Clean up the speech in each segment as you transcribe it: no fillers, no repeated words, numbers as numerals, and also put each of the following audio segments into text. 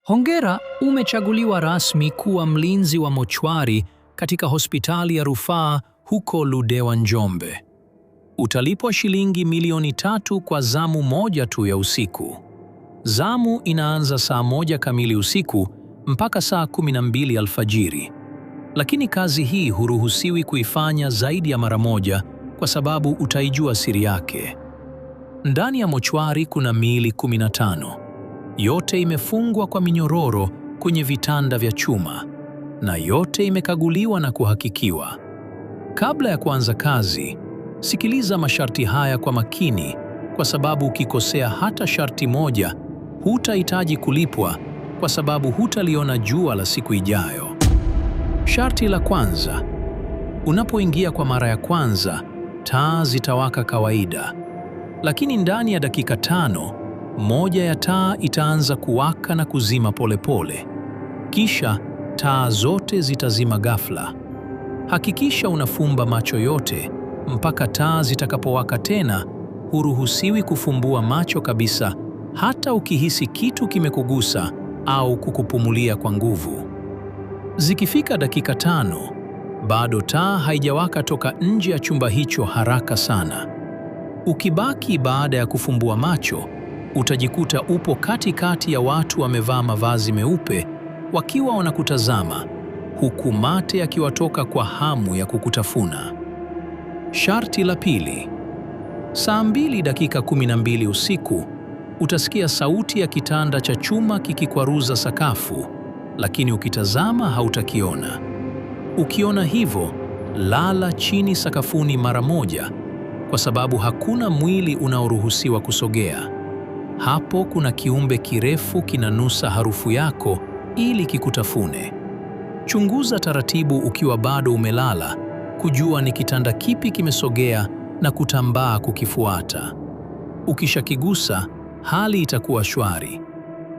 Hongera, umechaguliwa rasmi kuwa mlinzi wa mochwari katika hospitali ya rufaa huko Ludewa, Njombe. Utalipwa shilingi milioni 3 kwa zamu moja tu ya usiku. Zamu inaanza saa 1 kamili usiku mpaka saa 12 alfajiri. Lakini kazi hii huruhusiwi kuifanya zaidi ya mara moja kwa sababu utaijua siri yake. Ndani ya mochwari kuna miili 15. Yote imefungwa kwa minyororo kwenye vitanda vya chuma na yote imekaguliwa na kuhakikiwa. Kabla ya kuanza kazi, sikiliza masharti haya kwa makini, kwa sababu ukikosea hata sharti moja, hutahitaji kulipwa kwa sababu hutaliona jua la siku ijayo. Sharti la kwanza: unapoingia kwa mara ya kwanza, taa zitawaka kawaida, lakini ndani ya dakika 5 moja ya taa itaanza kuwaka na kuzima polepole pole. Kisha taa zote zitazima ghafla. Hakikisha unafumba macho yote mpaka taa zitakapowaka tena. Huruhusiwi kufumbua macho kabisa, hata ukihisi kitu kimekugusa au kukupumulia kwa nguvu. Zikifika dakika 5, bado taa haijawaka, toka nje ya chumba hicho haraka sana. Ukibaki baada ya kufumbua macho, utajikuta upo katikati ya watu wamevaa mavazi meupe wakiwa wanakutazama, huku mate yakiwatoka kwa hamu ya kukutafuna. Sharti la pili: saa 2 dakika 12 usiku utasikia sauti ya kitanda cha chuma kikikwaruza sakafu, lakini ukitazama hautakiona. Ukiona hivyo, lala chini sakafuni mara moja, kwa sababu hakuna mwili unaoruhusiwa kusogea. Hapo kuna kiumbe kirefu kinanusa harufu yako ili kikutafune. Chunguza taratibu ukiwa bado umelala, kujua ni kitanda kipi kimesogea na kutambaa kukifuata. Ukishakigusa, hali itakuwa shwari.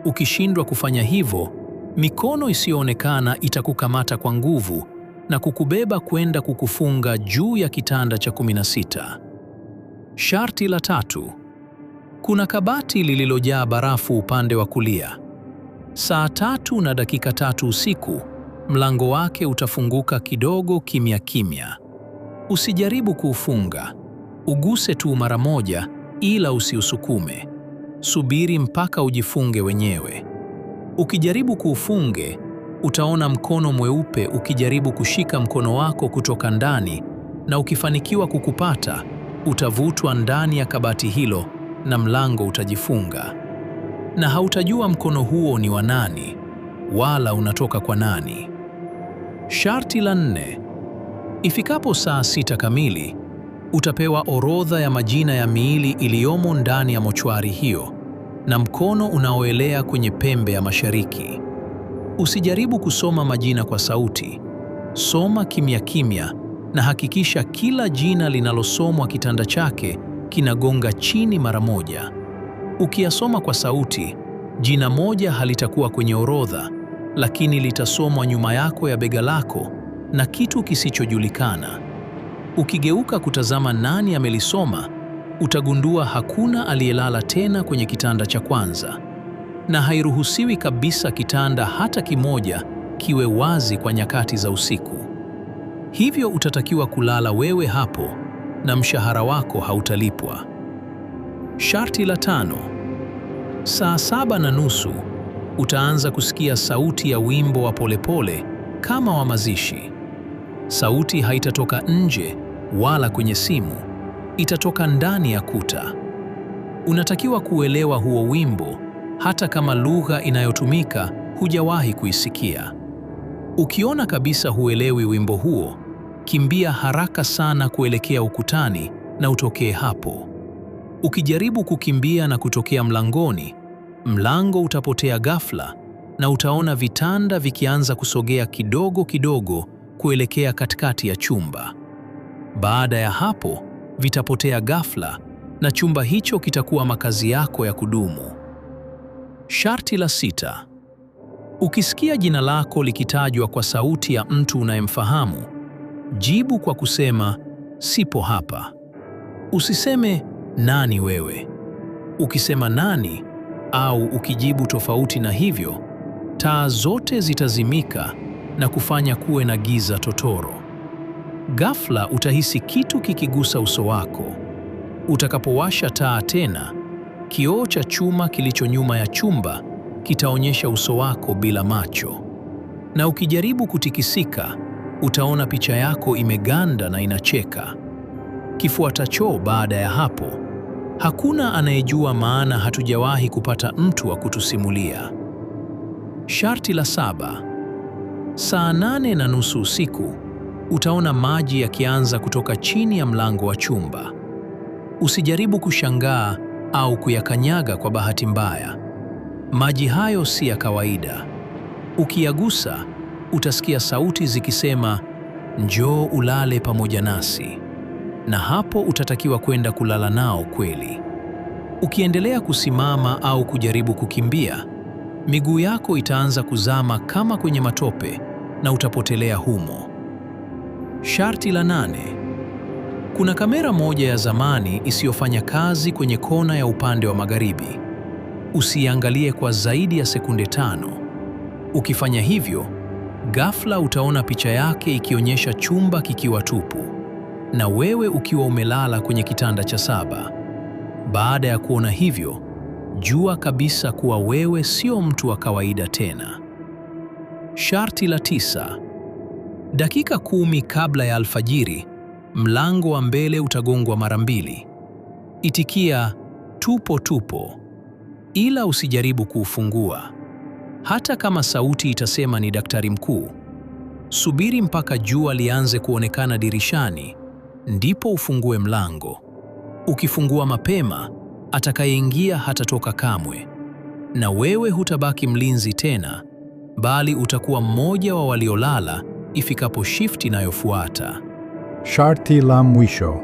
Ukishindwa kufanya hivyo, mikono isiyoonekana itakukamata kwa nguvu na kukubeba kwenda kukufunga juu ya kitanda cha 16. Sharti la tatu: kuna kabati lililojaa barafu upande wa kulia. Saa 3 na dakika 3 usiku, mlango wake utafunguka kidogo kimya kimya. Usijaribu kuufunga, uguse tu mara moja, ila usiusukume. Subiri mpaka ujifunge wenyewe. Ukijaribu kuufunge, utaona mkono mweupe ukijaribu kushika mkono wako kutoka ndani, na ukifanikiwa kukupata, utavutwa ndani ya kabati hilo na mlango utajifunga. Na hautajua mkono huo ni wa nani wala unatoka kwa nani. Sharti la nne: ifikapo saa 6 kamili, utapewa orodha ya majina ya miili iliyomo ndani ya mochwari hiyo na mkono unaoelea kwenye pembe ya mashariki. Usijaribu kusoma majina kwa sauti. Soma kimya kimya na hakikisha kila jina linalosomwa kitanda chake kinagonga chini mara moja. Ukiyasoma kwa sauti, jina moja halitakuwa kwenye orodha, lakini litasomwa nyuma yako ya bega lako na kitu kisichojulikana. Ukigeuka kutazama nani amelisoma, utagundua hakuna aliyelala tena kwenye kitanda cha kwanza, na hairuhusiwi kabisa kitanda hata kimoja kiwe wazi kwa nyakati za usiku. Hivyo utatakiwa kulala wewe hapo na mshahara wako hautalipwa. Sharti la tano: saa 7:30 utaanza kusikia sauti ya wimbo wa polepole kama wa mazishi. Sauti haitatoka nje wala kwenye simu, itatoka ndani ya kuta. Unatakiwa kuelewa huo wimbo hata kama lugha inayotumika hujawahi kuisikia. Ukiona kabisa huelewi wimbo huo, kimbia haraka sana kuelekea ukutani na utokee hapo. Ukijaribu kukimbia na kutokea mlangoni, mlango utapotea ghafla na utaona vitanda vikianza kusogea kidogo kidogo kuelekea katikati ya chumba. Baada ya hapo, vitapotea ghafla na chumba hicho kitakuwa makazi yako ya kudumu. Sharti la sita: ukisikia jina lako likitajwa kwa sauti ya mtu unayemfahamu, jibu kwa kusema sipo hapa. Usiseme nani wewe. Ukisema nani au ukijibu tofauti na hivyo, Taa zote zitazimika na kufanya kuwe na giza totoro. Ghafla utahisi kitu kikigusa uso wako. Utakapowasha taa tena, kioo cha chuma kilicho nyuma ya chumba kitaonyesha uso wako bila macho. Na ukijaribu kutikisika, utaona picha yako imeganda na inacheka. Kifuatacho baada ya hapo, hakuna anayejua, maana hatujawahi kupata mtu wa kutusimulia. Sharti la saba. Saa 8:30 usiku, utaona maji yakianza kutoka chini ya mlango wa chumba. Usijaribu kushangaa au kuyakanyaga kwa bahati mbaya. Maji hayo si ya kawaida. Ukiyagusa, utasikia sauti zikisema, "Njoo ulale pamoja nasi." Na hapo utatakiwa kwenda kulala nao kweli. Ukiendelea kusimama au kujaribu kukimbia, miguu yako itaanza kuzama kama kwenye matope na utapotelea humo. Sharti la nane. Kuna kamera moja ya zamani isiyofanya kazi kwenye kona ya upande wa magharibi. Usiiangalie kwa zaidi ya sekunde 5. Ukifanya hivyo, ghafla utaona picha yake ikionyesha chumba kikiwa tupu na wewe ukiwa umelala kwenye kitanda cha 7. Baada ya kuona hivyo, jua kabisa kuwa wewe sio mtu wa kawaida tena. Sharti la tisa. Dakika 10 kabla ya alfajiri, mlango wa mbele utagongwa mara 2. Itikia tupo tupo, ila usijaribu kuufungua. Hata kama sauti itasema ni daktari mkuu. Subiri mpaka jua lianze kuonekana dirishani, ndipo ufungue mlango. Ukifungua mapema, atakayeingia hatatoka kamwe, na wewe hutabaki mlinzi tena, bali utakuwa mmoja wa waliolala ifikapo shift inayofuata. Sharti la mwisho.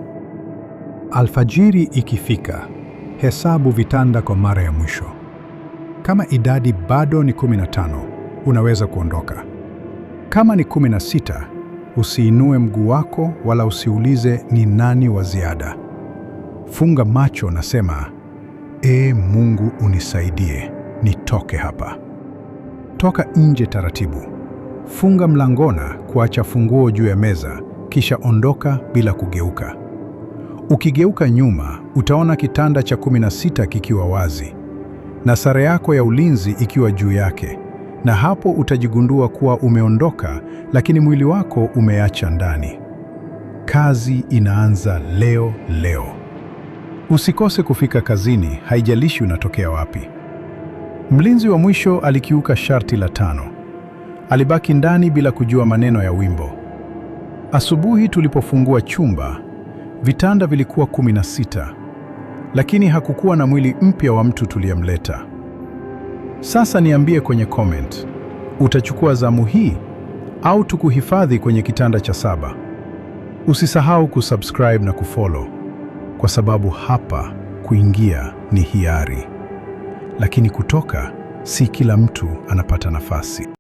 Alfajiri ikifika, hesabu vitanda kwa mara ya mwisho. Kama idadi bado ni 15, unaweza kuondoka. Kama ni 16, usiinue mguu wako wala usiulize ni nani wa ziada. Funga macho na sema, Ee Mungu unisaidie, nitoke hapa. Toka nje taratibu. Funga mlangona kuacha funguo juu ya meza, kisha ondoka bila kugeuka. Ukigeuka nyuma, utaona kitanda cha 16 kikiwa wazi na sare yako ya ulinzi ikiwa juu yake, na hapo utajigundua kuwa umeondoka, lakini mwili wako umeacha ndani. Kazi inaanza leo leo. Usikose kufika kazini, haijalishi unatokea wapi. Mlinzi wa mwisho alikiuka sharti la 5. Alibaki ndani bila kujua maneno ya wimbo. Asubuhi tulipofungua chumba, vitanda vilikuwa 16, lakini hakukuwa na mwili mpya wa mtu tuliyemleta. Sasa niambie kwenye comment, utachukua zamu hii au tukuhifadhi kwenye kitanda cha 7? Usisahau kusubscribe na kufollow, kwa sababu hapa kuingia ni hiari, lakini kutoka si kila mtu anapata nafasi.